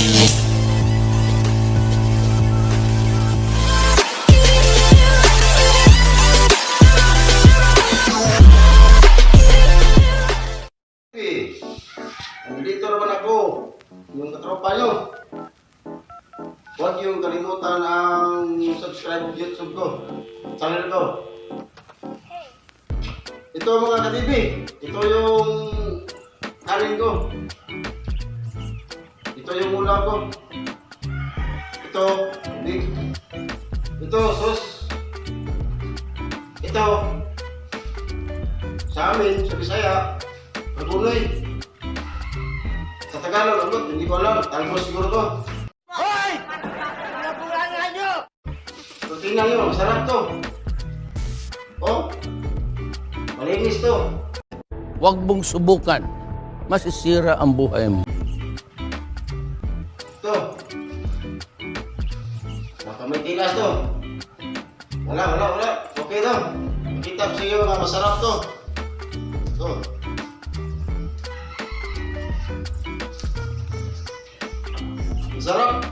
Eh, nandito naman ako, yung katropa nyo. Huwag yung kalimutan ang subscribe YouTube ko, channel ko. Ito, mga ka-TV, ito yung kanin ko. Ito yung ulam ko. Ito, tubig. Ito, sauce. Ito, sa amin, sa Bisaya, Hagonoy. Sa Tagalog, ano? Hindi ko alam. Talbos siguro to. Hoy! Nyo! So, tingnan nyo, masarap to. Oh, malinis to. Huwag mong subukan. Masisira ang buhay mo. Ito. Baka may tilas to. Wala, wala, wala. Okay to. Makita ko sa iyo nga masarap to. Ito. Masarap.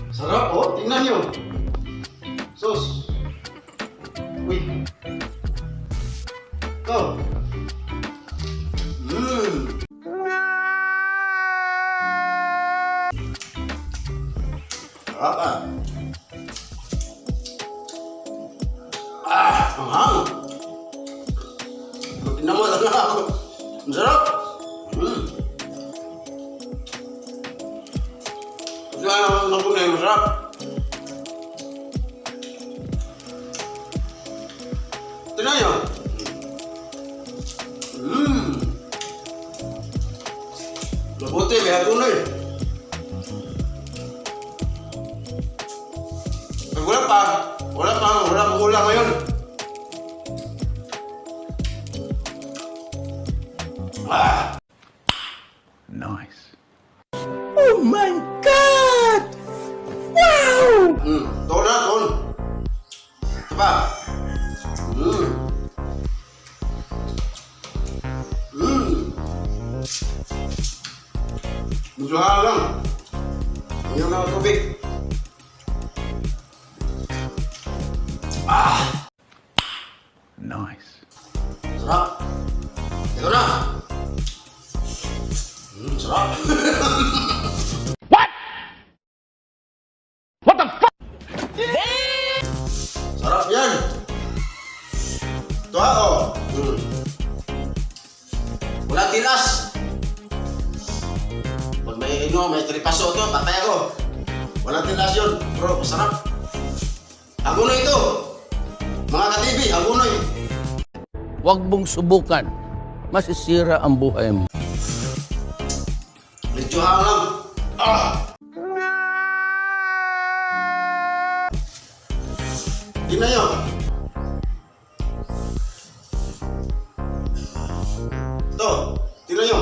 Sarap, oh. Tingnan nyo. Sus. Uy. Ito. Mmm. Sarap ah. Ah, ang hang. Tingnan mo talaga ako. Ang sarap. Kasi ang magunay, masarap. Tingnan nyo. Mabuti, may hagunoy. Pag wala pa, wala pa, wala akong ulam ngayon. Ah! Nice. Oh my God! Wow! Tuon na, tuon. Ito pa. Medyo lang. Ayaw na ang tubig. Ah! Nice. Sarap. Ito na. Sarap. What? What the fuck? Sarap yan. Ito ha, oh. Wala tilas. Pag may ino, may tripaso ito, patay ako. Wala tilas yun, bro, masarap. Hagonoy ito. Mga ka-TV, hagonoy. Huwag mong subukan. Masisira ang buhay mo. Medyo hang lang. Ah! Tingnan nyo. Ito, tingnan nyo.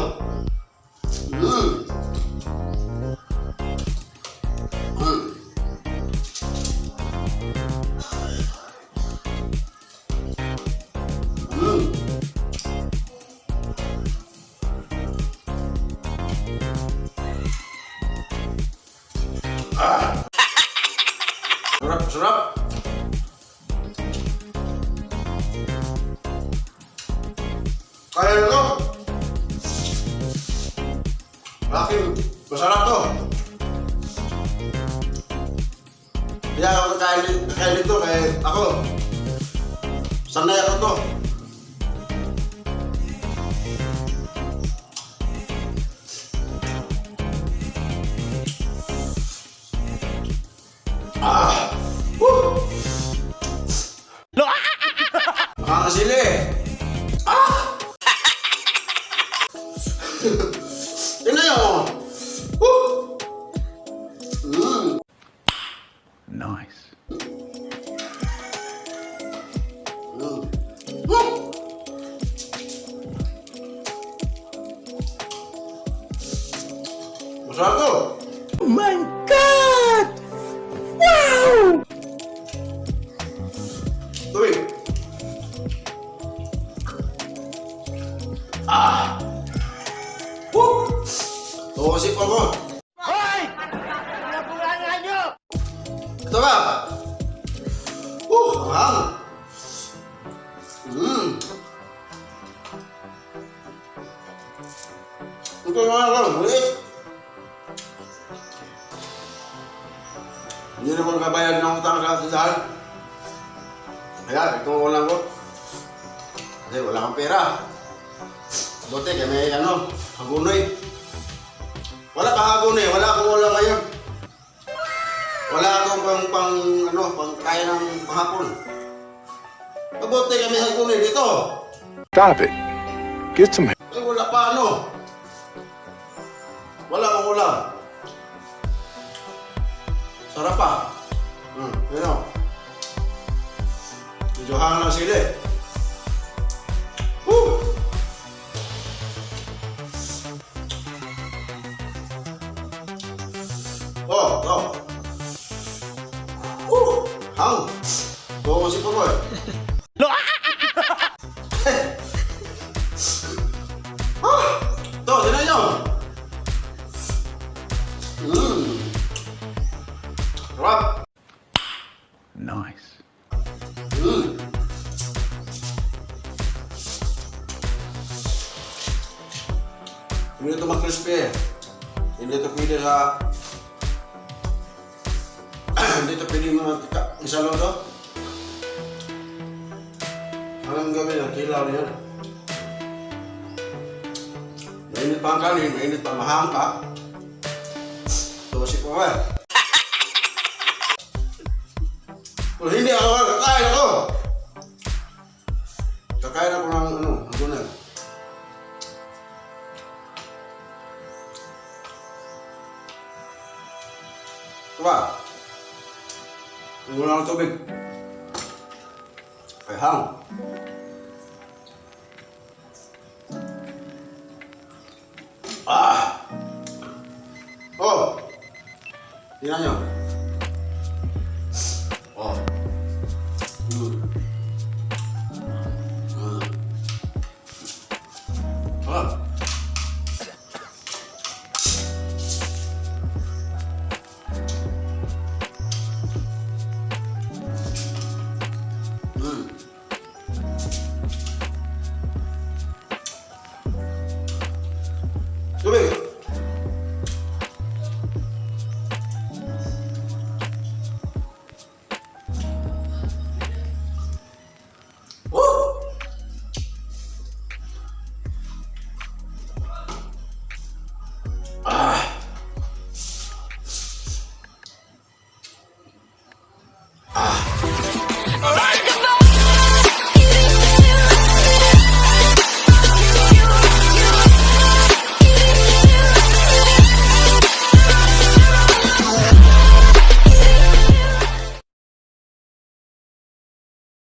Ah. Sarap, sarap. Kaya nyo to. Malaking masarap to. Kaya ako kakain nito, kaya ako, sanay ako to. Ah! Woo! Nakakasili! Ah! Tingnan nyo! Woo! Nice. Woo! Masarap to! Oh my God! Wow! Tubig! Ah! Woo! Buo sipon ko. Hoy! Pinabulanga nyo! Ito ba? Anghang! Ito na lang, maliit. Hindi naman kabayad ng utang sa tindahan. Kaya, ito lang ko. Kasi wala kang pera. Buti kaya may ano, hagunoy. Wala pa hagunoy, wala akong ulam ngayon. Wala akong pang, pang ano, pang kaya ng panghapon. Mabuti kami hagunoy dito. Stop it. Get some Ay, wala pa ano. Wala akong ulam. Sarap pa. Yun o. Medyo hang lang sila eh. Woo! Oh. Woo! Hang! Buo ko si Popoy. Ah! Ito, tinan nyo! Sarap! Nice. Hindi ito mag-crispy eh. Hindi ito pwede sa... Hindi ito pwede mga tika. Isa lang to. Hanggang gabi na, kilaw na yan. Mainit pa ang kanin, mainit pa mahang pa. Tosik ko eh. Pero hindi ako, kakain ako! Kakain ako ng ano, ang gunay. Ito ba? Wala ng tubig. Ay, hang. Ah! Oh! Tingnan nyo.